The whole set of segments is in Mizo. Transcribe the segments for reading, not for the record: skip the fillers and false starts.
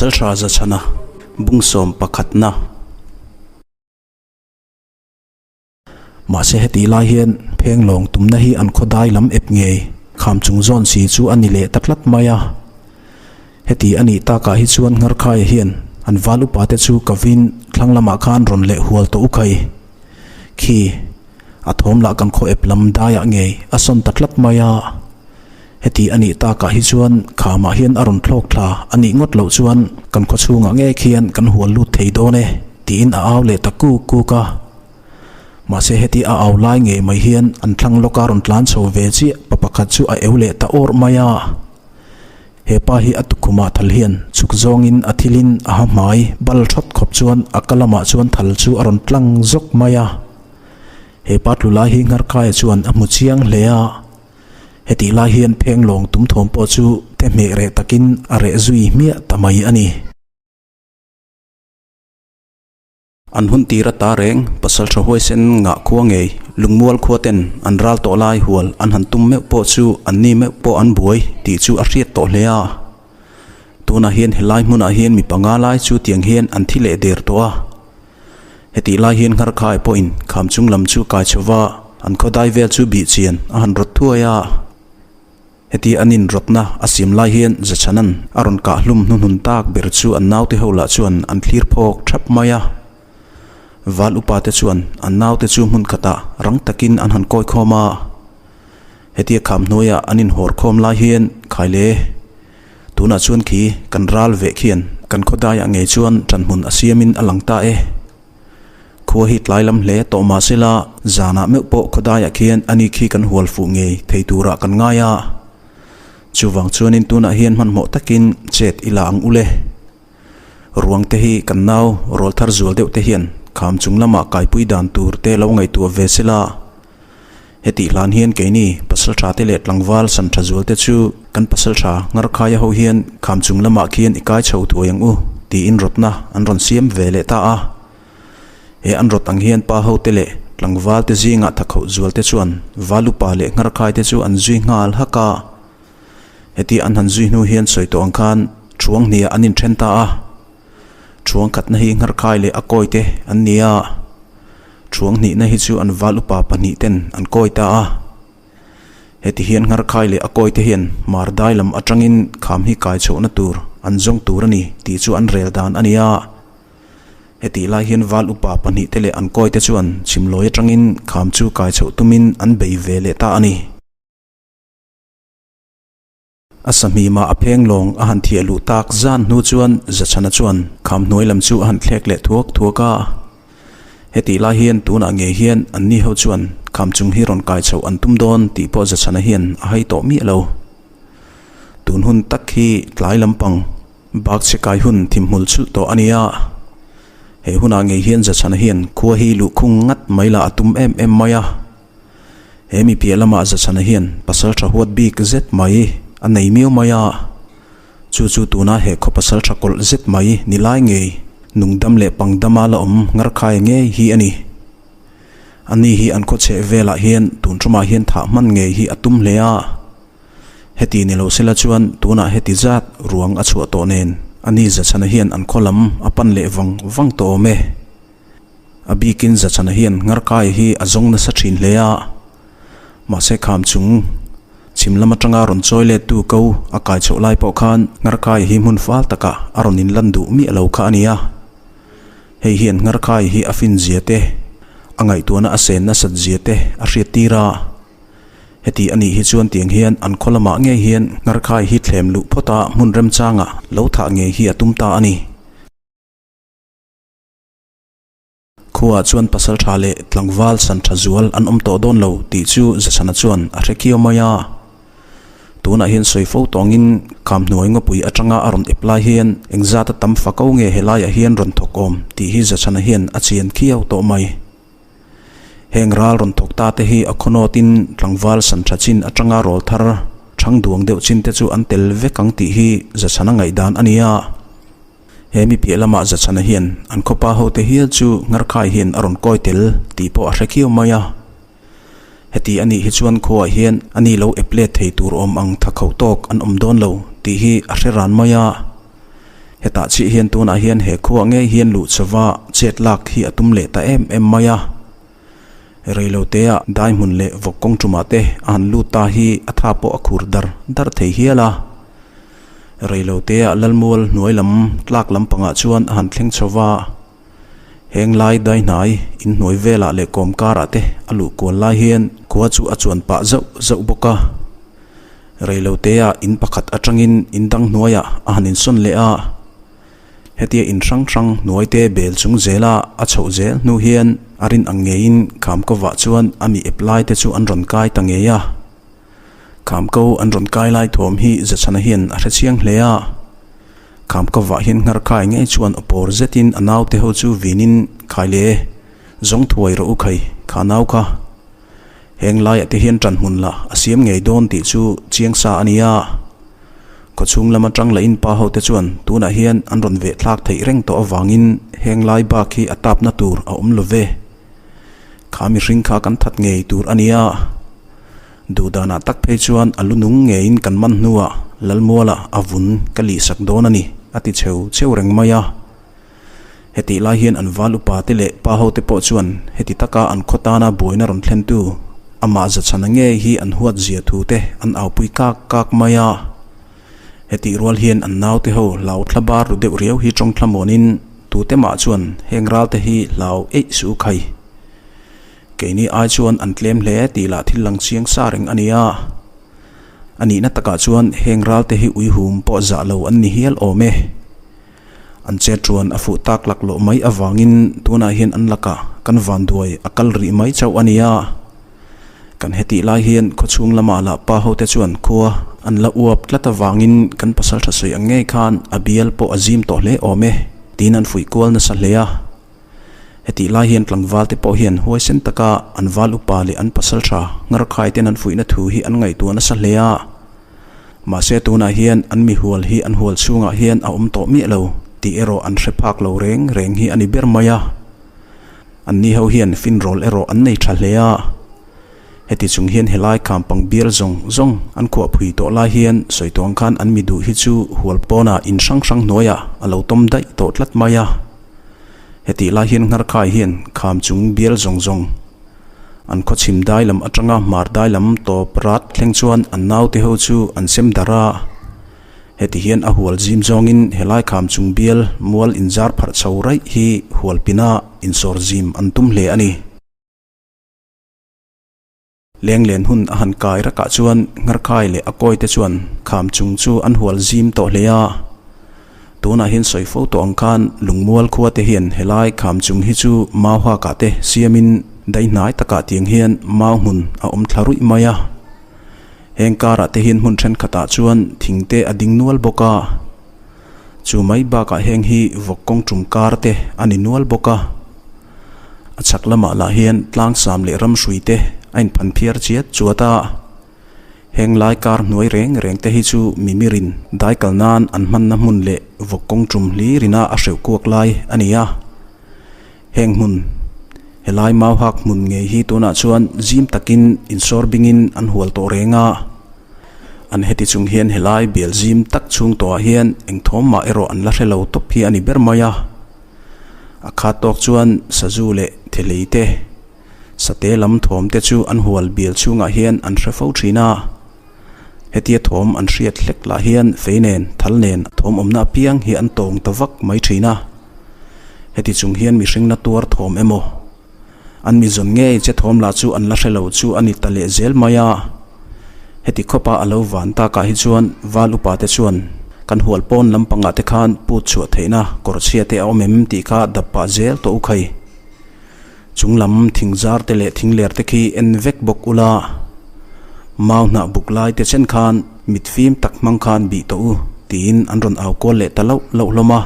Pasalṭha Zachhana bungsawm pakhatna. Mahse heti lai hian phenglawng tumna hi an khawdai lam ep ngei kham chung zawn si chu a ni leh ta tlat mai a. Heti a nih takah hi chuan Ngharkhaia hian an val upa te chu kavin thlang lamah khan rawn leh hual tawh u khai. Khi a thawm lah kan khaw ep lam daiah ngei a sawn ta tlat mai a. Heti a nih takah hi chuan khamah hian a rawn thlawk thla a nih ngawt loh chuan kan khaw chhungah ngei khian kan hual lut thei dawn e tiin a au leh ta kuk kuk a. Mahse heti a au lai ngei mai hian an thlang lawka rawn tlan chho ve chiah pa pakhat chu a eu leh ta awrh mai a. He pa hi a tukhumah thal hian chhuk zawngin a thilin a ha hmai bal thawt khawp chuan a ka lamah chuan thal chu a rawn tlang zawk mai a. He pa tlu lai hi Ngharkaia chuan a hmu chiang hle a. Hetih lai hian phenglawng tum thawm pawh chu te hmeh reh takin a reh zui hmiah ta mai a ni. An hun tir ata reng pasal tha huaisen ngah khua ngei lungmual khua ten an ral tawh lai hual an han tum meuh pawh chu an ni meuh pawh an buai tih chu a hriat tawh hle a. Tunah hian helai hmunah hian mi panga lai chu tiang hian an thi leh der tawh a. Hetih lai hian Ngharkhai pawhin kham chung lam chu kai chho va, an khawdai vel chu bih chian a han rawt thuai a. Heti an inrawtna a siam lai hian Zachhanan a rawn kah hlum hnuhnun tak ber chu an naute ho lah chuan an thlir phawk thap mai a. Val upa te chuan an naute chu hmun khatah rang takin an han kawi khawm a. Hetia kham hnuaia an inhawr khawm lai hian Khaile tunah chuan khi kan ral veh khian kan khawdaiah ngei chuan ṭanhmun a siamin a lang ta e. Khua hi tlai lam hle tawh mah sela zanah meuh pawh khawdaiah khian ani khi kan hual fuh ngei thei turah kan ngai a. Chuvang chuanin tunah hian hmanhmawh takin chet i la ang u le. Ruang te hi kan nau rawl thar zual deuh te hian kham chung lamah kaipui dan tur te lo ngaihtuah ve sela. Hetih hlan hian keini pasaltha te leh tlangval san tha zual te chu kan pasaltha Ngarkhaia ho hian kham chung lamah khian i kai chho thuai ang u tiin rawtna an rawn siam ve leh ta a. He an rawt ang hian pa ho te leh tlangval te zingah thakhoh zual te chuan Valupa leh Ngarkhai te chu an zui nghal hak a. Heti an han zui hnu hian sawi tawh ang khan thuang hniah an inthen ta a. Thuang khatna hi Ngharkhai leh a kawi te an ni a, thuang hnihna hi chu an val upa pahnih ten an kawi ta a. Heti hian Ngharkhai leh a kawi te hian mar dai lam atangin kham hi kai chhohna tur an zawng tur a ni tih chu an rel dan a ni a. Hetih lai hian val upa pahnih te leh an kawi te chuan chhimlawi atangin kham chu kai chhoh tumin an bei ve leh ta a ni. A sahmimah a pheng lawng a han thiah luh tak zan hnu chuan Zachhana chuan kham hnuai lam chu a han thlek leh thuak thuak a. Hetih lai hian tunah ngei hian anni ho chuan kham chung hi rawn kai chhoh an tum dawn tih pawh Zachhana hian a hai tawh miah lo. Tun hun tak hi tlai lampang bak chhe kai hun thimhmul chhulh tawh a nia. He hunah ngei hian Zachhana hian khua hi luhkhung ngat mai lah a tum em em mai a. He mi piah lamah Zachhana hian pasal tha huat bik zet mai a nei miau mai a, chu chu tuna he khaw pasal tha kawlh zet mai ni lai ngei nungdam leh pangdama la awm ngarkhai ngei hi a ni. Ani hi an khaw chheh velah hian tun tumah hian thah hman ngei hi a tum hle a, heti ni lo sela chuan tunah heti zat ruang a chhuah tawh nen ani Zachhana hian an khaw lam a pan leh vang vang tawh awm e. A bikin Zachhana hian Ngarkai hi a zawng nasa thin hle a, mahse kham chung chhim lam atanga rawn chawi lettu ko a kai chhoh lai pawh khan Ngarkai hi hmun fal takah a rawn inlan duh miah lo kha a ni a. Hei hian Ngarkai hi a fin zia te, a ngaihtuahna a sen nasat zia te a hriat tir a. Heti a nih hi chuan tiang hian an khaw lamah ngei hian Ngarkai hi thlem luh phawta hmun remchangah lo thah ngei hi a tum ta a ni. Khuaah chuan pasal tha leh tlangval san tha zual an awm tawh dawn lo tih chu Zachhana chuan a hre khiau mai a. Tunah hian sawi fo tawngin kham hnuai ngawpui atanga a rawn ep lai hian engzata tam fa ko nge helaiah hian rawn thawk awm tih hi Zachhana hian a chian khiau tawh mai. Heng ral rawn thawk ta te hi a khawnawtin tlangval san tha chin atanga rawl thar thang duang deuh chin te chu an tel vek ang tih hi Zachhana ngaihdan a ni a. He mi piah lamah Zachhana hian an khawpa hote hial chu Ngarkhai hian a rawn kawi tel tih pawh a hre khiau mai a. Heti a nih hi chuan khuaah hian a ni lo ep let thei tur awm ang tha kho tawk an awm dawn lo tih hi a hre ran mai a. Hetah chiah hian tunah hian he khuaah ngei hian luh chauva chet lak hi a tum leh ta em em mai a. Reilotea dai hmun leh vawk kawng tumah te a han lut ta hi a tha pawh a khur dar dar thei hial a. Reilotea Lalmual hnuai lam tlak lampangah chuan a han thleng chho va. Heng lai dai hnai inhnuai velah leh kawm karah te a luh kual lai hian khua chu a chuan pah zauh zauh bawk a. Reilotea in pakhat atangin in dang hnuaiah a han insawn leh a. Hetia in hrang hrang hnuai te bel chung zela a chhoh zel hnu hian a rin ang ngeiin Khamkovah chuan a mi ep lai te chu an rawn kai ta ngei a. Khamko an rawn kai lai thawm hi Zachhana hian a hre chiang hle a. Khamkovah hian ngharkhai ngei chuan aw pawr zetin a naute ho chu vinin khai le zawng thuai rawh u khai kha nau kha. Heng laiah te hian ṭan hmun la a siam ngei dawn tih chu chiang sa a ni a. Khawchhung lam aṭang la inpa ho te chuan tunah hian an rawn veh thlak theih reng tawh avangin heng lai bak hi a tapna tur a awm lo ve. Kha mihring kha kan that ngei tur a ni a. Duhdanah tak phei chuan a lu nung ngeiin kan man hnuah Lalmuala a vun ka lihsak dawn a ni, a ti cheu cheu reng mai a. Hetih lai hian an val upa te leh pa ho te pawh chuan heti taka an khaw tana buaina rawn thlentu amah zachhana ngei hi an huat zia thu te an aupui kak kak mai a. Hetih rual hian an naute ho hlau thla bar ru deuh riau hi tawng thla muanin tute mah chuan heng ral te hi hlau eih suh u khai. Keini ai chuan an tlem hle tih lah thil lang chiang sa reng a ni a. A nihna takah chuan heng ral te hi uihum pawh zah lo an ni hial awm e. An che chuan a fuh tak lak loh mai avangin tunah hian an lakah kan vanduai a kal rih mai chauh a nia. Kan hetih lai hian khawchhung lamah lah pa hote chuan khua an la uap tlat avangin kan pasal tha sawi ang ngei khan a bial pawh a zim tawh hle awm e tiin an fuih kual nasa hle a. Hetih lai hian tlangval te pawh hian huaisen taka an val upa leh an pasal tha ngarkhai ten an fuihna thu hi an ngaihtuah nasa hle a. Mahse tunah hian an mihual hi an hual chhungah hian a awm tawh miah lo tih erawh an hre phak lo reng reng hi a ni ber mai a. Anni ho hian finrawl erawh an nei tha hle a. Heti chung hian helai khampang bial zawng zawng an khuah phui tawh lai hian sawi tuang khan an mi duh hi chu hual pawnah in hrang hrang hnuaiah a lo tawm daih tawh tlat mai a. Hetih lai hian ngharkhai hian kham chung bial zawng zawng An khawchhim dai lam atanga hmar dai lam tawp rat thleng chuan an naute ho chu an sem darh a. Heti hian a hual zim zawngin helai kham chung bial mual inzar pharh chho raih hi hual pina insawr zim an tum hle a ni. Lenglen hun a han kai rakah chuan Ngharkhai leh a kawi te chuan kham chung chu an hual zim tawh hle a. Tunah hian sawi fo tawh ang khan Lungmual khua te hian helai kham chung hi chu mau hakah te siamin dai hnai takah tiang hian mau hmun a awm thla ruih mai a. Heng karah te hian hmun thenkhatah chuan thing te a ding nual bawk a. Chu mai bakah heng hi vawk kawng tum kar te a ni nual bawk a. A chhak lamah lah hian tlangsam leh ramhrui te a inphan phiar chiat chuat a. Heng lai kar hnuai reng reng te hi chu mimirin dai kal nan an hmanna hmun leh vawk kawng tum hlirina a hreuh kuak lai a ni a. Heng hmun, helai mau hak hmun ngei hi tunah chuan zim takin insawr bingin an hual tawh reng a. An heti chung hian helai bial zim tak chhung tawhah hian eng thawm mah erawh an la hre lo tawp hi a ni ber mai a. A khat tawk chuan sazu leh thelei te, Sate lam thawm te chu an hual bial chhungah hian an hre fo thin a. Hetia thawm an hriat hlek lah hian fei nen, thal nen thawm awmna apiang hi an tawng ta vak mai thin a. Heti chung hian mihring na tuar thawm emaw, an mi zawn ngei che thawm lah chu an la hre lo chu a ni ta leh zel mai a. Heti khawpa a lo van takah hi chuan val upa te chuan kan hual pawn lampangah te khan put chhuah theihna kawr chhia te a awm em tih kha dap pah zel tawh u khai. Chung lam thing zar te leh thing ler te khi en vek bawk ula, mau hnah buk lai te chen khan mit fim tak hmang khan bih tawh u tiin an rawn au kual leh ta loh loh hlawm a.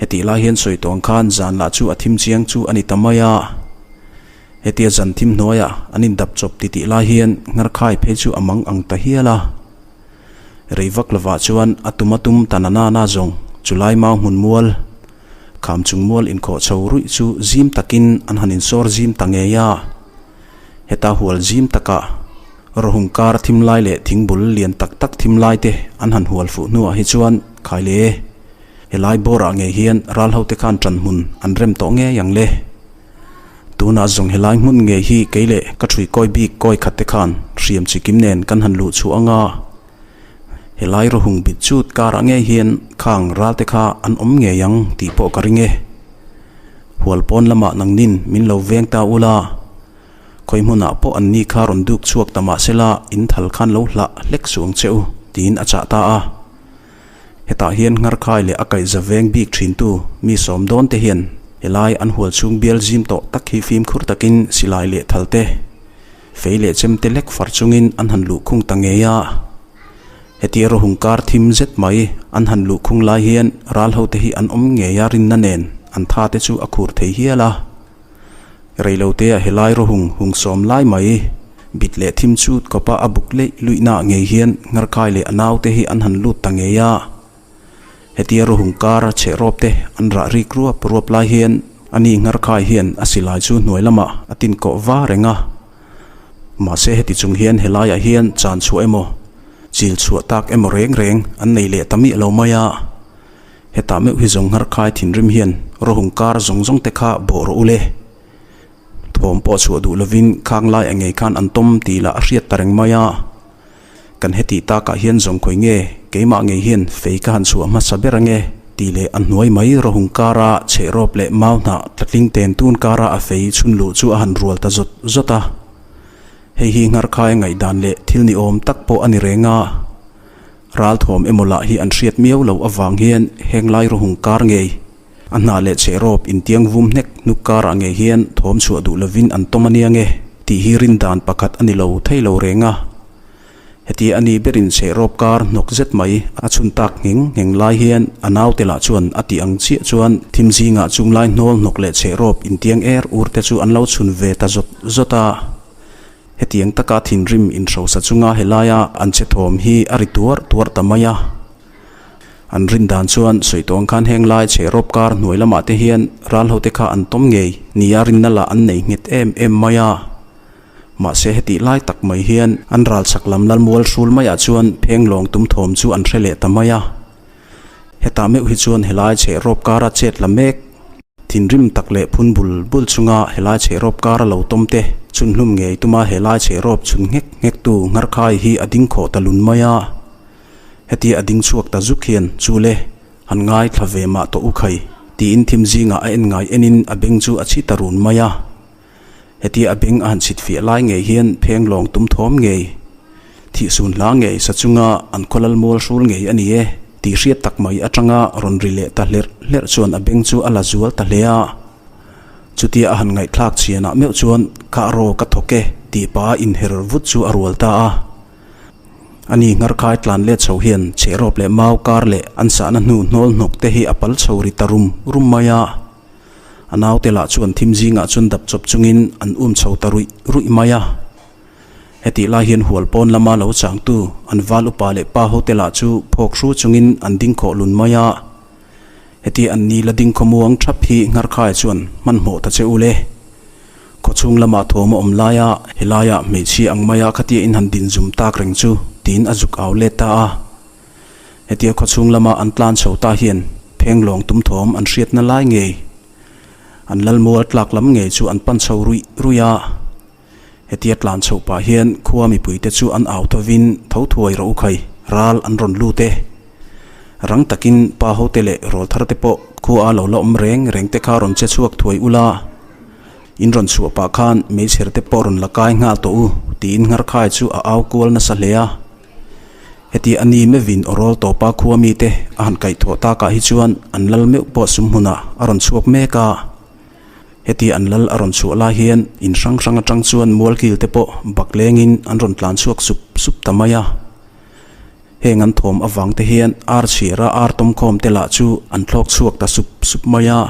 Hetih lai hian sawi tawng khan zan lah chu a thim chiang chu a ni ta mai a. Hetia zan thim hnuaiah an indap chawp titih lai hian ngharkhai phei chu a mang ang ta hial a. Rei vak lovah chuan a tum a tum ta na na na zawng chulai mau hmun mual Kham chung mual inkhawh chho ruih chu zim takin an han insawr zim ta ngei a. Heta hual zim takah rawhung kar thim lai leh thingbul lian tak tak thim lai te an han hual fuh hnuah hi chuan khai le. Helai bawrah ngei hian ral hote khan ṭan hmun an rem tawh ngei ang le. Tunah zawng helai hmun ngei hi kei leh ka ṭhui kawi bik kawi khat te khan hriam chi kim nen kan han luh chhuah anga helai rawhung bit chut karah ngei hian khang ral te kha an awm ngei ang tih pawh ka ring e. Hual pawn lamah nangnin min lo veng ta ula, khawi hmunah pawh an ni kha rawn duk chhuak ta mah sela in thal khan lo hlah hlek suh ang che u tiin a chah ta a. Hetah hian Ngharkhai leh a kaihza veng bik thintu mi sawm dawn te hian helai an hual chhung bial zim tawh tak hi fimkhur takin silai leh thal te, fei leh chem te lek far chungin an han luh khung ta ngei a. Hetia rawhung kar thim zet mai an han luh khung lai hian ral ho te hi an awm ngei a rinna nen an tha te chu a khur thei hial a. Reilotea helai rawhung hung sawm lai mai bit leh thim chut kawpa a buk leih luihnaah ngei hian Ngharkai leh a naute hi an han lut ta ngei a. Hetia rawhung kar chhe rawp te an rah rik ruap ruap lai hian ani Ngharkai hian a silai chu hnuai lamah a tin kawh va reng a. Mahse heti chung hian helaiah hian chan chhuah emaw, chil chhuah tak emaw reng reng an nei leh ta miah lo mai a. Hetah meuh hi zawng ngharkhai thinrim hian rawhung kar zawng zawng te kha bawh rawh u le. Thawm pawh chhuah duh lovin khang lai a ngei khan an tawm tih lah a hriat ta reng mai a. Kan hetih takah hian zawng khawi nge keimah ngei hian fei ka han chhuah hmasa ber ange tih leh a hnuai mai rawhung kara chheh rawp leh mau hnah tlatling ten tun kara a fei chhun luh chu a han rual ta zawt zawt a. Hei hi ngharkhai ngaihdan leh thil ni awm tak pawh a ni reng a. Ralthawm emaw lah hi an hriat miau loh avang hian heng lai rawhung kar ngei, a hnah leh chhe rawp intiang vum hnek hnuk karah ngei hian thawm chhuah duh lovin an tawm a nia nge tih hi rin dan pakhat a ni lo thei lo reng a. Hetia a ni berin chhe rawp kar hnawk zet mai a chhun tak ngheng ngheng lai hian a naute lah chuan a tih ang chiah chuan thim zingah chunglai hnawl hnawk leh chhe rawp intiang er ur te chu an lo chhun ve ta zawt zawt a. Hetiang taka thinrim inhrosa chunga helaia an che thawm hi a ri tuar tuar ta mai a. An rin dan chuan sawi tawng khan heng lai chhe rawp kar hnuai lamah te hian ral hote kha an tawm ngei nia rinna lah an nei nghet em em mai a. Mahse hetih lai tak mai hian an ral chak lam lalmual hrul maiah chuan pheng lawng tum thawm chu an hre leh ta mai a. Hetah meuh hi chuan helai chhe rawp kara chet la mek. Thinrim tak leh phun bul bul chunga helai chhe rawp kara lo tawm te chhun hlum ngei tuma helai chhe rawp chhun nghek nghek tu Ngharkhai hi a ding khawh ta lun mai a. Hetia a ding chhuak ta zuk hian chu le han ngai thla ve mah tawh u khai tiin thim zingah a en ngai enin a beng chu a chhi ta run mai a. Hetia a beng a han chhit fiah lai ngei hian pheng lawng tum thawm ngei, thihsun hla ngei sa chunga an khawlal mual hrul ngei a ni e tih hriat tak mai atanga rawn ri leh ta hlerh hlerh chuan a beng chu a la zual ta hle a. Chutia a han ngaihthlak chhianah meuh chuan Kah raw ka thawk e tih pa a inher vut chu a rual ta a. Ani ngharkhai tlan let chho hian chhehrawp leh mau kar leh an sahna hnu hnawl hnawk te hi a pal chho ri ta rum rum mai a. A naute lah chuan thim zingah chuan dap chawp chungin an um chho ta ruih ruih mai a. Hetih lai hian hual pawn lama lo changtu an val upa leh pa hote lah chu phawk hru chungin an ding khawh lun mai a. Heti an ni la ding khawmuang thap hi Ngharkhai chuan hmanhmawh ta che u le. Khawchhung lamah thawm a awm laia helaiah hmeichhia ang maia khatia in han din zum tak reng chu tiin a zuk au let ta a. Hetia khawchhung lama an tlan chho ta hian pheng lawng tum thawm an hriatna lai ngei, an lalmual tlak lam ngei chu an pan chho ruih ruih a. Hetia tlan chho pah hian khua mipuite chu an au thovin tho thuai rawh u khai, ral an rawn lut e. Rang takin pa hote leh rawl thar te pawh khua a lo la awm reng reng te kha rawn che chhuak thuai ula, in rawn chhuah pah khan meichher te pawh rawn la kai nghal tawh u tiin ngharkhai chu a au kual nasa hle a. Heti a ni mevin awrawl tawpa khua mite a han kaihthawh takah hi chuan an lal meuh pawh sum hmunah a rawn chhuak mek a. Heti an lal a rawn chhuah lai hian in hrang hrang atang chuan mualkil te pawh bak lengin an rawn tlan chhuak sup sup ta mai a. Heng an thawm avang te hian ar chhiara ar tawmkhawm te lah chu an thlawk chhuak ta sup sup mai a.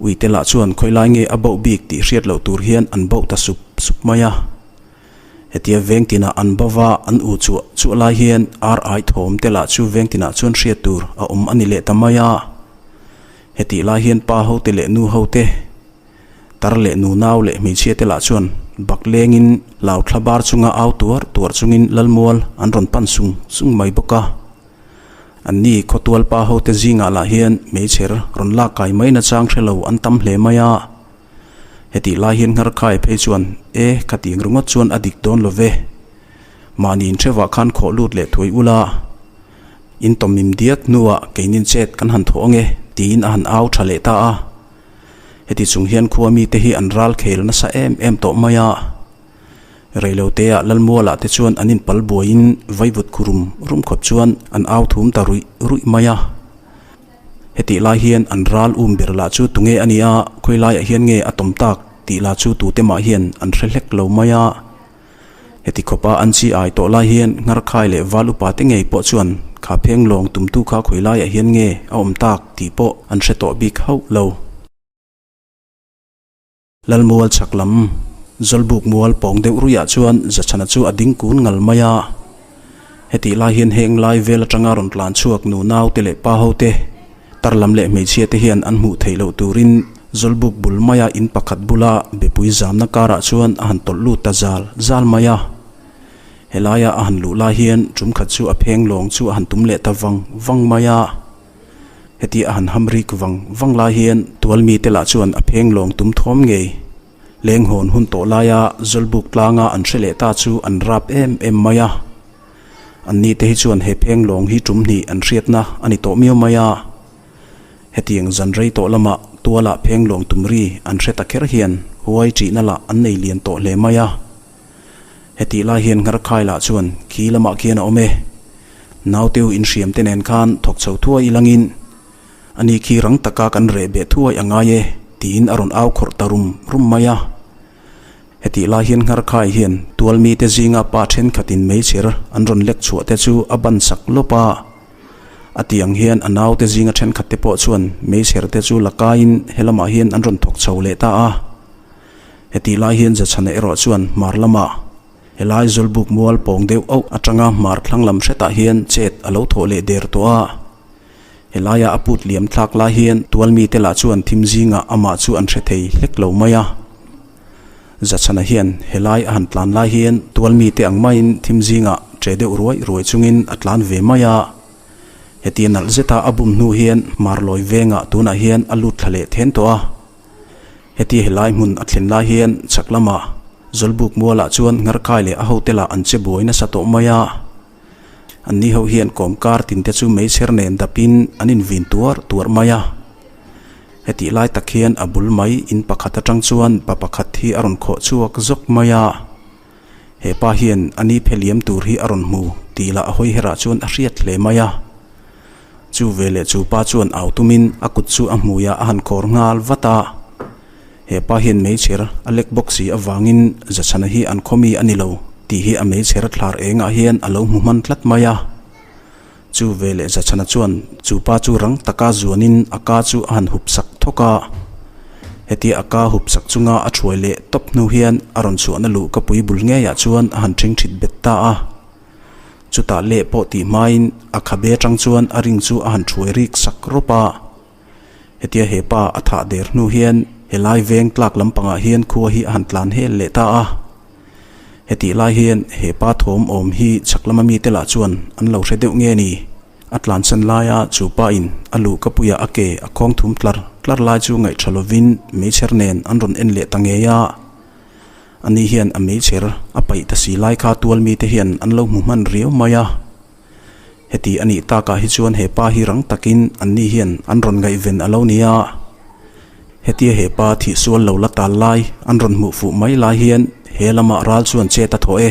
Uite lah chuan khawilai nge a bauh bik tih hriat loh tur hian an bauh ta sup sup mai a. Hetia veng tinah an bo va, an u chuah chuah lai hian ar ai thawm te lah chu veng tinah chuan hriat tur a awm a ni leh ta mai a. Hetih lai hian pa ho te leh nu ho te, tar leh nu nau leh hmeichhia te lah chuan bak lengin lau thla bar chunga au tuar tuar chungin Lalmual an rawn pan sung sung mai bawk a. Anni khawtual pa hote zingah lah hian meichher rawn lak kai mai nachang hre lo an tam hle mai a. Hetih lai hian Ngharkhai phei chuan, E, khatiang ringawt chuan a dik dawn lo ve. Mahni inhrevah khan khawh lut leh thuai ula, in tawmim diak hnuah keinin chet kan han thawh ange, tiin a han au tha leh ta a. Heti chung hian khua mite hi an ral khel nasa em em tawh mai a. Reiloteah Lalmualah te chuan an inpal buaiin vaivut khu rum rum khawp chuan an au thum ta ruih ruih mai a. Hetih lai hian an ral um ber lah chu tunge a nia, khawi laiah hian nge a tawm tak tih lah chu tute mah hian an hre hlek lo mai a. Heti khawpa an chi ai tawh lai hian Ngharkhai leh Val upa te ngei pawh chuan kha pheng lawng tumtu kha khawi laiah hian nge a awm tak tih pawh an hre tawh bik hauh lo. Lalmual chhak lam Zawlbuk mual pawng deuh ruiah chuan Zachhana chu a ding kun ngal mai a. Hetih lai hian heng lai vel atanga rawn tlan chhuak nu nau te leh pa ho te, tar lam leh hmeichhia te hian an hmuh theih loh turin Zawlbuk bul maia in pakhat bula bepui zamna karah chuan a han tawlh lut ta zal zal mai a. Helaia a han luh lai hian tum khat chu a pheng lawng chu a han tum leh ta vang vang mai a. Heti a han ham rik vang vang lai hian tual mite lah chuan a pheng lawng tum thawm ngei. Leng hawn hun tawh laia Zawlbuk tlanga an hre leh ta chu an rap em em mai a. Anni te hi chuan he pheng lawng hi tum hnih an hriatna a ni tawh miau mai a. Hetiang zan rei tawh lamah tualah pheng lawng tum ri an hre ta kher hian huai ṭihna lah an nei lian tawh hle mai a. Hetih lai hian Ngharkhai lah chuan khi lamah khian a awm e. Nauteu inhriam te nen khan thawk chho thuai ilangin ani khi rang taka kan reh beh thuai a ngai e tiin a rawn au khawrh ta rum rum mai a. Hetih lai hian Ngharkhai hian tual mite zinga pa thenkhatin meichher an rawn lek chhuah te chu a ban sak lawp a. A tih ang hian a naute zinga thenkhat te pawh chuan meichher te chu la kaiin helamah hian an rawn thawk chho leh ta a. Hetih lai hian Zachhana erawh chuan hmar lamah Helai Zawlbuk mual pawng deuh auh atanga hmar thlang lam hretah hian chet a lo thawh leh der tawh a. Helaia a put liam thlak lai hian tual mite lah chuan thim zingah amah chu an hre thei hlek lo mai a. Zachhana hian helai a han tlan lai hian tual mite ang maiin thim zingah che deuh ruai ruai chungin a tlan ve mai a. Hetia nalh zeta a bum hnu hian hmar lawi vengah tunah hian a lut thla leh then tawh a. Heti helai hmun a thlen lai hian chhak lamah Zawlbuk mualah chuan Ngharkai leh a hote lah an che buai nasa tawh mai a. Anni ho hian kawmkar tin te chu meichher nen dapin an invin tuar tuar mai a. Hetih lai tak hian a bul mai in pakhat atang chuan pa pakhat hi a rawn khawh chhuak zawk mai a. He pa hian a ni phe liam tur hi a rawn hmu tih lah a hawi herah chuan a hriat hle mai a. Chu veleh chu pa chuan au tumin a kut chu a hmuiah a han khawr nghal vat a. He pa hian meichher a lek bawk si avangin Zachhana hi an khaw mi a ni lo tih hi a meichher thlar engah hian a lo hmu hman tlat mai a. Chu veleh Zachhana chuan chu pa chu rang taka zuanin a ka chu a han hup sak thawk a. Hetia a ka hup sak chunga a thuai leh tawp hnu hian a rawn chhuahna luh ka pui bul ngeiah chuan a han ṭhingṭhit bet ta a. Chutah leh pawh tih hmain a khabe atang chuan a ring chu a han thuai rik sak rawp a. Hetia he pa a thah der hnu hian helai veng tlak lampangah hian khua hi a han tlan hel leh ta a. Hetih lai hian he pa thawm awm hi chhak lama mite lah chuan an lo hre deuh nge ni? A tlansan laia chu pa in a luh ka puiah a ke a khawng thum tlar tlar lai chu ngaihṭha lovin meichher nen an rawn en leh ta ngei a. Ani hian a meichher a paih ta si lai kha tual mite hian an lo hmu hman riau mai a. Heti a nih takah hi chuan he pa hi rang takin anni hian an rawn ngaihven a lo ni a. Hetia he pa thih sual lo la tal lai an rawn hmuh fuh mai lai hian he lamah ral chuan chet a thawh e.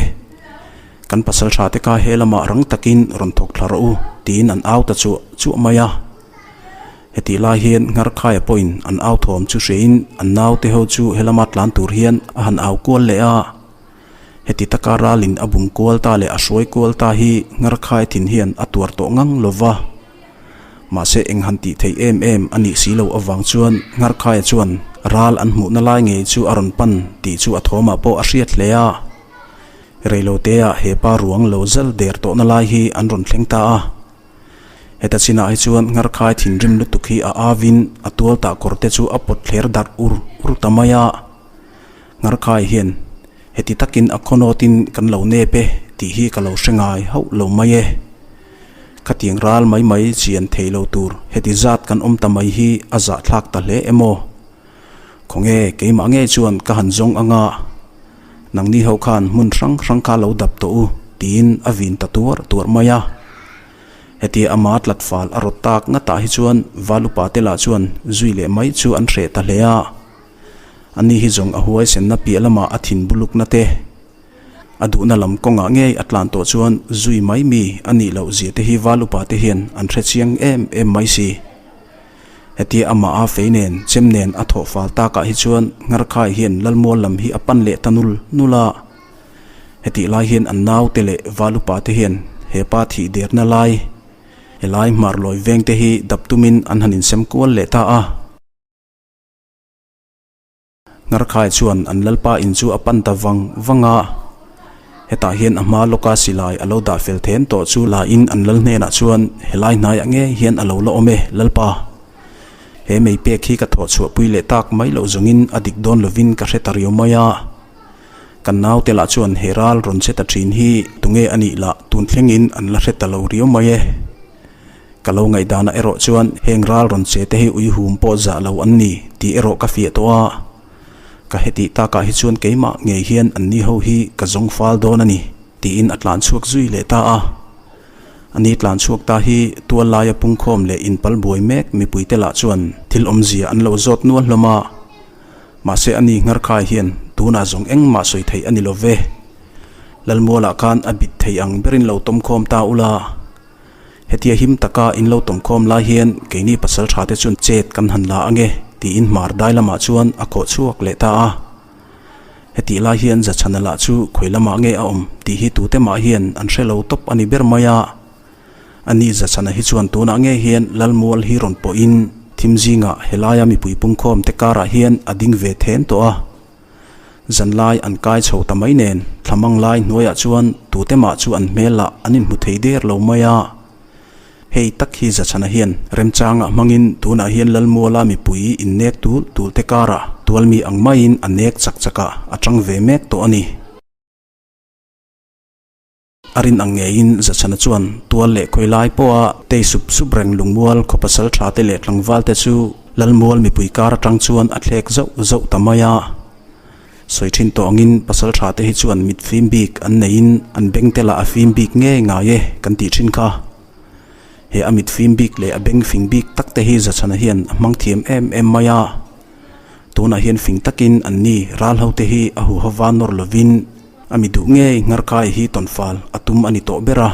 Kan pasal tha te kha he lamah rang takin rawn thawk thla rawh u tiin an au ta chuah chuah mai a. Hetih lai hian Ngharkhaia pawhin an au thawm chu hriain an naute ho chu he lama tlan tur hian a han au kual leh a. Heti taka ralin a bum kual ta leh a hruai kual ta hi Ngharkhai thin hian a tuar tawh ngang lo va. Mahse eng han tih theih em em a nih si loh avang chuan Ngharkhaia chuan ral an hmuhna lai ngei chu a rawn pan tih chu a thawmah pawh a hriat hle a. Reiloteah he pa ruang lo zal der tawhna lai hi an rawn thleng ta a. Heta chinah hi chuan Ngharkhai thinrim lutuk hi a avin a tual tah kawr te chu a pawt thler darh ur ur ta mai a. Ngharkhai hian heti takin a khawnawtin kan lo nep e tih hi ka lo hre ngai hauh lo mai e. Khatiang ral mai mai chian thei lo tur heti zat kan awm ta mai hi a zahthlak ta hle em aw? Khawnge keimah ngei chuan ka han zawng anga nangni ho khan hmun hrang hrang kha lo dap tawh u tiin a vin ta tuar tuar mai a. Hetia ama tlat fal a rawt tak ngatah hi chuan Valupa te lah chuan zui leh mai chu an hreh ta hle a. Ani hi zawng a huaisenna piah lamah a thin bulukna te A duhna lam kawngah ngei a tlan tawh chuan zui mai mi a nih loh zia te hi val upa te hian an hre chiang em em mai si. Hetia amah a fei nen chem nen a thawh fal takah hi chuan Ngarkhai hian Lalmual lam hi a pan leh ta nul nul a. Hetih lai hian an naute leh val upa te hian he pa thih derna lai helai hmarlawi veng te hi dap tumin an han insem kual leh ta a. Ngarkhai chuan an lalpa in chu a pan ta vang vang a, hetah hian a hma lawka silai a lo dah fel then tawh chu la in an lal hnenah chuan helai hnaiah ngei hian a lo la awm e lalpa. He mei pek hi ka thawh chhuah pui leh tak mai loh zawngin a dik dawn lovin ka hre ta riau mai a. Kan naute lah chuan he ral rawn che ta thin hi tunge a nih lah tun thlengin an la hre ta lo riau mai e. Ka lo ngaihdanah erawh chuan heng ral rawn che te hi uihum pawh zah lo an ni tih erawh ka fiah tawh a. Ka hetih takah hi chuan keimah ngei hian anni ho hi ka zawng fal dawn a ni tiin a tlan chhuak zui leh ta a. Ani tlan chhuak ta hi tual laia pungkhawm leh inpal buai mek mipuite lah chuan thil awmzia an lo zawt nual hlawm a. Mahse ani Ngarkhai hian tunah zawng engmah sawi theih a ni lo ve. Lalmualah khan a bit thei ang berin lo tawmkhawm ta ula. Hetia him taka in lo tawmkhawm lai hian keini pasal tha te chuan chet kan han la ange tiin hmar dai lamah chuan a khawh chhuak leh ta a. Hetih lai hian Zachhana lah chu khawi lamah nge a awm tih hi tute mah hian an hre lo tawp a ni ber mai a. Ani Zachhana hi chuan tunah nge hian Lalmual hi rawn pawhin thim zingah helaia mipui pungkhawm te karah hian a ding ve then tawh a. Zanlai an kai chho ta mai nen thlamang lai hnuaiah chuan tute mah chu an hmel lah an inhmu thei der lo mai a. Hei tak hi Zachhana hian remchangah hmangin tunah hian Lalmuala mipui innek tul tul te karah tualmi ang maiin a nek chak chakah a tang ve mek tawh a ni. A rin ang ngeiin Zachhana chuan tual leh khawi lai pawha tei sup sup reng lungmual khaw pasal tha te leh tlangval te chu Lalmual mipui kar atang chuan a thlek zauh zauh ta mai a. Sawi thin tawh angin pasal tha te hi chuan mit fim bik an neiin an beng te lah a fim bik ngei ngai e kan tih thin kha. He a mit fim bik leh a beng fing bik tak te hi Zachhana hian a hmang thiam em em mai a. Tunah hian fing takin anni ral ho te hi a huhova nawr lovin, A mi duh ngei Ngarkai hi tawnfal a tum a ni tawh ber a.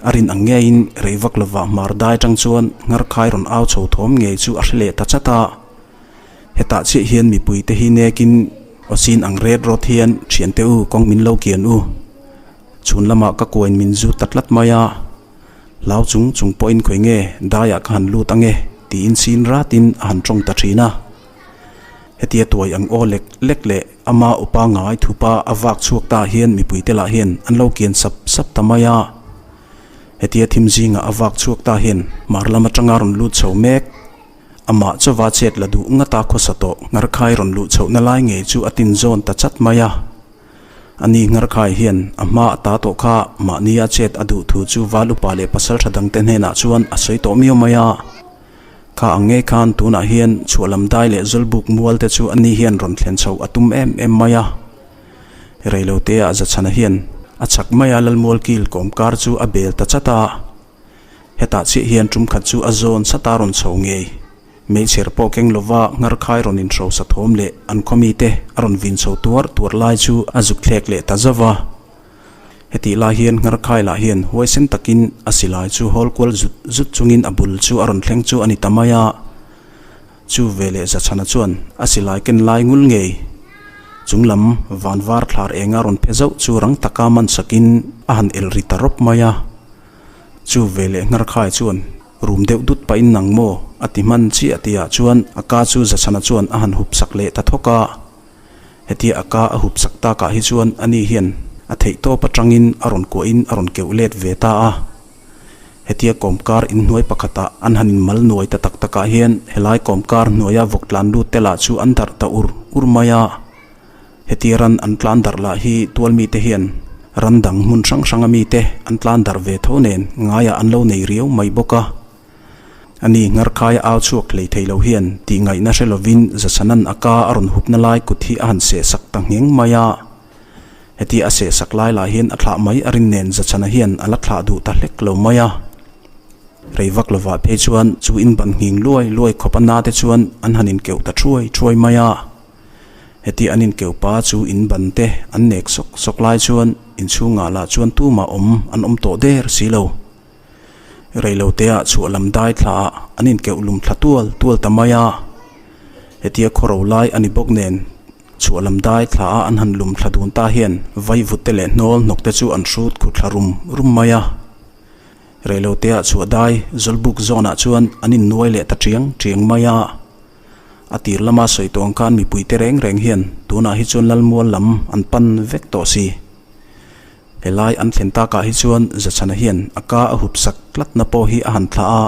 A rin ang ngeiin rei vak lova hmar dai atang chuan Ngarkai rawn au chho thawm ngei chu a hre leh ta chat a. Hetah chiah hian mipui te hi nekin aw chin ang ret rawt hian thiante u kawng min lo kian u. Chhun lamah ka kuain min zu ta tlat mai a. Hlau chung chung pawhin khawi nge daiah ka han lut ange tiin chin ratin a han tawng ta thin a. Hetia tuai ang aw lek lek leh ama upa ngai thupa a vak chhuak ta hian mipuite lah hian an lo kian sap sap ta mai a. Hetia thim zingah a vak chhuak ta hian hmar lam atanga rawn lut chho mek. Amah chauva chet la duh ngata khawsa tawh Ngarkhai rawn luh chhohna lai ngei chu a tin zawn ta chat mai a. Ani Ngarkhai hian a hma a ta tawh kha mahnia chet a duh thu chu val upa leh pasal tha dangte hnenah chuan a sawi tawh miau mai a. Kha ang ngei khan tunah hian chhuahlam dai leh zawlbuk mual te chu ani hian rawn thlen chhoh a tum em em mai a. Reiloteah Zachhana hian a chhak maia Lalmual kil kawmkar chu a bel ta chat a. Hetah chiah hian tum khat chu a zawn sata rawn chho ngei. Meichher pawh keng lova Ngarkhai rawn inhrosa thawm leh an khawmite a rawn vin chho tuar tuar lai chu a zuk thlek leh ta zauh va. Hetih lai hian Ngarkhai lah hian huaisen takin a silai chu hawl kual zut zut chungin a bul chu a rawn thleng chu a ni ta mai a. Chu veleh Zachhana chuan a silai ken lai ngul ngei chung lam van var thlar enga rawn phe zauh chu rang taka man sakin a han el ri ta rawp mai a. Chu veleh Ngarkhai chuan rum deuh dut pahin nang maw a ti hman chiah tihah chuan a ka chu Zachhana chuan a han hup sak leh ta thawk a. Hetia a ka a hup sak takah hi chuan ani hian a theihtawp atangin a rawn kuahin a rawn keuh let ve ta a. Hetia kawmkar inhnuai pakhatah an han inmal nuai ta tak takah hian helai kawmkar hnuaia vawk tlan lut te lah chu an darh ta ur ur mai a. Hetia ran an tlan darh lah hi tualmite hian Ram dang hmun hrang hranga mite an tlan darh ve tho nen ngaiah an lo nei riau mai bawk a. Ani Ngarkhaia au chhuak hlei thei lo hian tih ngaihna hre lovin Zachanan a ka a rawn hupna lai kut hi a han seh sak ta ngheng mai a. Heti a seh sak lai lah hian a thlah mai a rin nen Zachana hian a la thlah duh ta hlek lo mai a. Rei vak lovah phei chuan chu in ban nghing luai luai khawp a na te chuan an han inkeuh ta thuai thuai mai a. Heti an inkeuh pa chu in ban te an nek sawk sawk lai chuan inchhungah lah chuan tumah awm an awm tawh der si lo. Reiloteah chhuah lam dai thlaah an inkeuh lum thla tual tual ta mai a. Hetia khaw ro lai a ni bawk nen chhuah lam dai thlaah an han lum thla dun ta hian vaivut te leh hnawl hnawk te chu an hrut khu thla rum rum mai a. Reiloteah chhuah dai Zawlbuk zawnah chuan an innuai leh ta chiang chiang mai a. A tir lama sawi tawng khan mipuite reng reng hian tunah hi chuan Lalmual lam an pan vek tawh si. Helai an thlen takah hi chuan Zachhana hian a ka a hup sak tlatna pawh hi a han thlah a,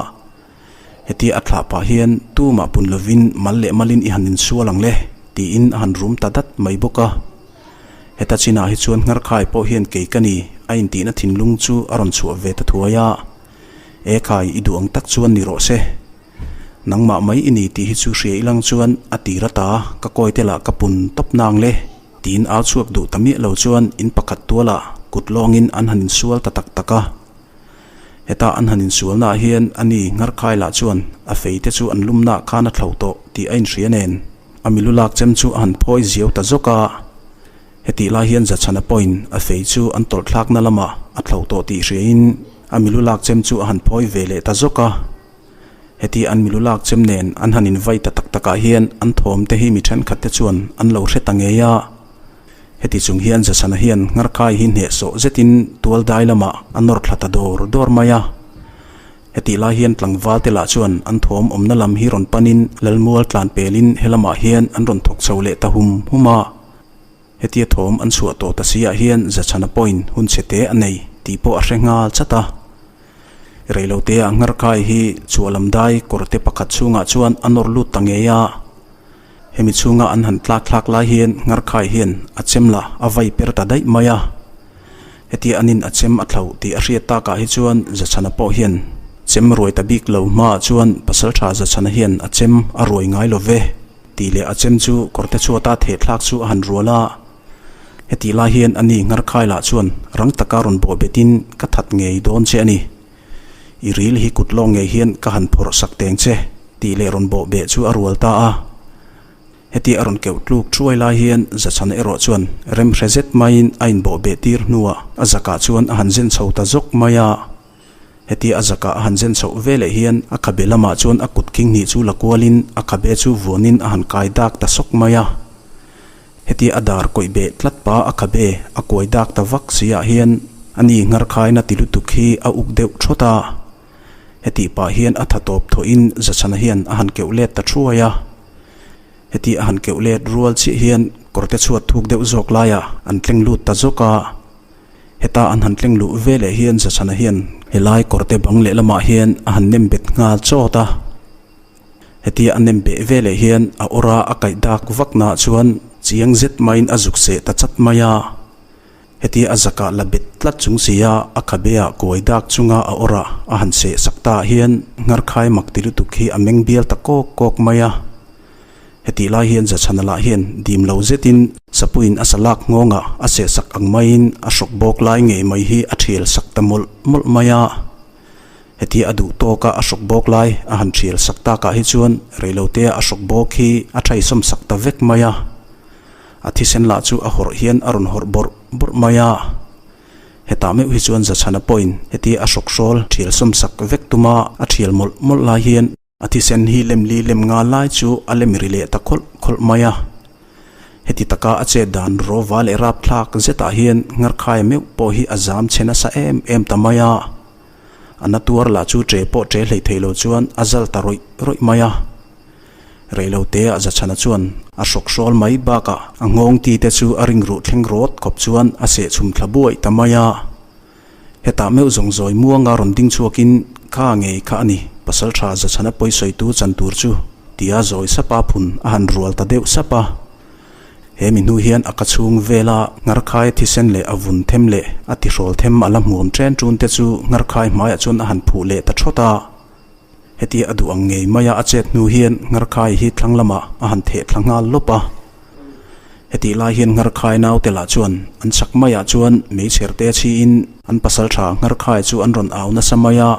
hetia a thlah pah hian tumah pun lovin mal leh malin i han insual ang le tiin a han rum ta dat mai bawk a. Heta chinah hi chuan Ngharkhai pawh hian kei ka ni a intihna thinlung chu a rawn chhuah ve ta thuai a, E khai i duh ang tak chuan ni rawh se. Nangmah mai i ni tih hi chu hria ilang chuan a tir ata ka kawi te lah ka pun tawp nang le. Tiin au chhuak duh ta miah lo chuan in pakhat tualah kut lawngin an han insual ta tak tak a. Heta an han insualnaah hian a ni Ngarkhai lah chuan a fei te chu an lumnaah khan a thlo tawh tih a inhria nen a milu lak chem chu a han phawi ziau ta zawk a. Hetih lai hian Zachhana pawhin a fei chu an tawlh thlakna lamah a thlo tawh tih hriain a milu lak chem chu a han phawi ve leh ta zawk a. Heti an milu lak chem nen an han invai ta tak takah hian an thawm te hi mi thenkhat te chuan an lo hre ta ngei a. Heti chung hian Zasana hian Ngarkai hi hnehsawh zetin tual dai lamah a nawr thla ta dawr dawr mai a. Hetih lai hian tlangval te lah chuan an thawm awmna lam hi rawn panin Lalmual tlan pelin helamah hian an rawn thawk chho leh ta hum hum a. Hetia thawm an chhuah tawh ta si ah hian Zachhana pawhin hun chhe te a nei tih pawh a hre nghal chat a. Reilotea Ngarkai hi chhuah lam dai kawrte pakhat chhungah chuan a nawr lut ta ngei a. Hemi chhunga an han tlak thlak lai hian Ngarkai hian a chem lah a vai per ta daih mai a. Hetia anin a chem a thlauh tih a hriat takah hi chuan Zachhana pawh hian chem ruai ta bik lo hmaah chuan Pasaltha Zachhana hian a chem a ruai ngai lo ve. Tih leh a chem chu kawrte chhuata theh thlak chu a han rual a. Hetih lai hian ani Ngarkhai lah chuan rang taka rawn bawh betin ka that ngei dawn che a ni. I ril hi kut lawng ngei hian ka han phawrh sak teng che tih leh rawn bawh beh chu a rual ta a. Heti a rawn keuh tluk thuai lai hian Zachhana erawh chuan remhre zet maiin a inbawh beh tir hnuah a zakah chuan a han zen chho ta zawk mai a. Hetia a zakah a han zen chhoh ve leh hian a khabe lamah chuan a kut khing hnih chu la kualin a khabe chu vuanin a han kai dak ta sawk mai a. Hetia a dar kawih beh tlat pa a khabe a kuai dak ta vak si ah hian a ni ngarkhaina ti lutuk hi a uk deuh thawt a. Hetih pah hian a tha tawp thawhin Zachhana hian a han keuh let ta thuai a. Heti a han keuh let rual chiah hian kawrte chhuat thuk deuh zawk laiah an tleng lut ta zawk a. Heta an han tleng luh ve leh hian Zachhana hian helai kawrte bang leh lamah hian a han nem bet nghal chawt a. Hetia a nem beh ve leh hian a awra a kaih dak vak naah chuan chiang zet maiin a zuk seh ta chat mai a. Hetia a zakah la bet tlat chung sia a khabe ah kuai dak chunga a awra a han seh sak ta ah hian Ngarkhai mak ti lutuk hi a meng bial ta kawk kawk mai a. Hetih lai hian Zachhana lah hian dim lo zetin Sapuiin a salak nghawngah a sehsak ang maiin a hrawk bawk lai ngei mai hi a thial sak ta mawlh mawlh mai a. Hetia a duh tawka a hrawk bawk lai a han thial sak takah hi chuan reilotea a hrawk bawk hi a thaisawm sak ta vek mai a. A thisen lah chu a hawrh hian a rawn hawrh bawrh bawrh mai a. Hetah meuh hi chuan Zachhana pawhin hetia a hrawk hrawl thial sawm sak vek tuma a thial mawlh mawlh lai hian A thisen hi lem li lem nga lai chu a lem ri leh ta khawlh khawlh mai a. Heti taka a chet dan rawva leh rapthlak zetah hian Ngarkhaia meuh pawh hi a zam chhe nasa em em ta mai a. A na tuar lah chu ṭe pawh ṭe hlei thei lo chuan a zal ta rawih rawih mai a. Reiloteah Zachhana chuan a hrawk hrawl mai bakah a nghawng ti te chu a ring ruh thleng rawt khawp chuan a sehchhum thla buaih ta mai a. Hetah meuh zawng zawi muanga rawn ding chhuakin kha ngei kha a ni, Pasalṭha Zachhana pawisawitu chan tur chu, tia zawi sapa phun a han rual ta deuh sap a. He mi hnu hian a ka chhung vela Ngharkhai thisen leh a vun them leh a tihrawl them a la hmuam ṭen ṭun te chu Ngharkhai hmaiah chuan a han phuh leh ta ṭhawt a. Hetia a duh ang ngei maia a chet hnu hian Ngharkhai hi thlang lamah a han theh thla nghal lawp a. Hetih lai hian Ngharkhai naute lah chuan an chak maiah chuan meichher te chhiin an pasalṭha Ngharkhai chu an rawn au nasa mai a.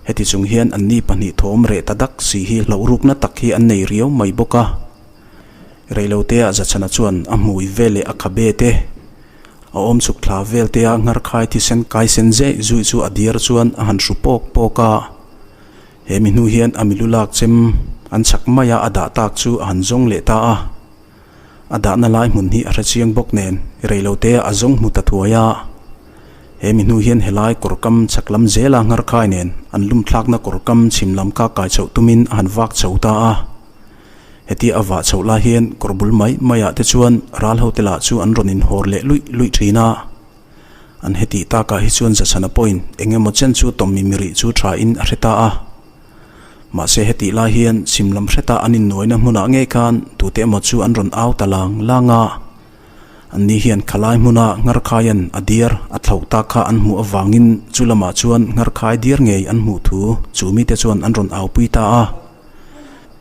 Heti chung hian anni pahnih thawm reh ta dak si hi hlauhrukna tak hi an nei riau mai bawk a. Reilotea Zachhana chuan a hmui vel leh a khabe te, a awm chhuk thla vel te a ngharkhai thisen kai sen zeh zui chu a diar chuan a han hru pawk pawk a. He mi hnu hian a milu lak chem an chak maia a dah tak chu a han zawng leh ta a. A dahna lai hmun hi a hre chiang bawk nen reilotea a zawng hmu ta thuai a. He mi hnu hian helai kawr kam chhak lam zela ngharkhai nen an lum thlakna kawr kam chhim lam kha kai chhoh tumin a han vak chho ta a. Hetia a vah chhoh lai hian kawr bul mai maiah te chuan ral hote lah chu an rawn inhawr leh luih luih thin a. An hetih takah hi chuan Zachhana pawhin eng emaw chen chu tawmmi mirih chu thain a hre ta a. Mahse hetih lai hian chhim lam hreta an innuaina hmunah ngei khan tute emaw chu an rawn au ta lang lang a. Anni hian khalai hmuna Ngharkhaia'n a diar a thlauh tak kha an hmuh avangin chu lamah chuan Ngharkhai diar ngei an hmuh thu chu mite chuan an rawn aupui ta a.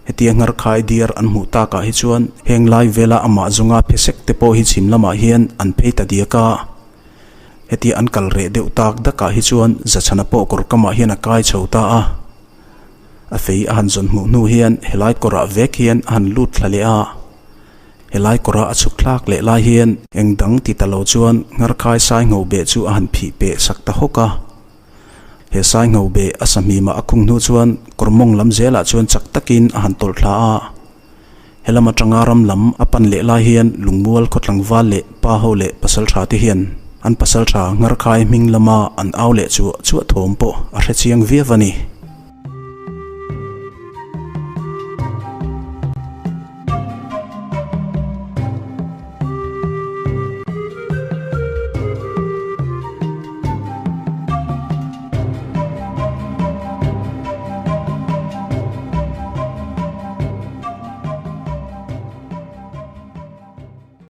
Hetia Ngharkhai diar an hmuh takah hi chuan heng lai vela amah zawnga phesek te pawh hi chhim lamah hian an phei ta diak a. Hetia an kal reh deuh tak dakah hi chuan Zachhana pawh kawr kamah hian a kai chho ta a. A fei a han zawn hmuh hnu hian helai kawrah vek hian a han lut thla leh a. Helai kawra a chhuk thlak leh lai hian eng dang ti ta lo chuan Ngharkhai sai ngho beh chu a han phih peh sak ta hawk a. He sai ngho beh a sahmimah a khung hnu chuan kawr mawng lam zelah chuan chak takin a han tawlh thla a. He lam atanga ram lam a pan leh lai hian lungmual khaw tlangval leh pa ho leh pasaltha te hian an pasaltha Ngharkhai hming lama an au leh chuah chuah thawm pawh a hre chiang viau a ni.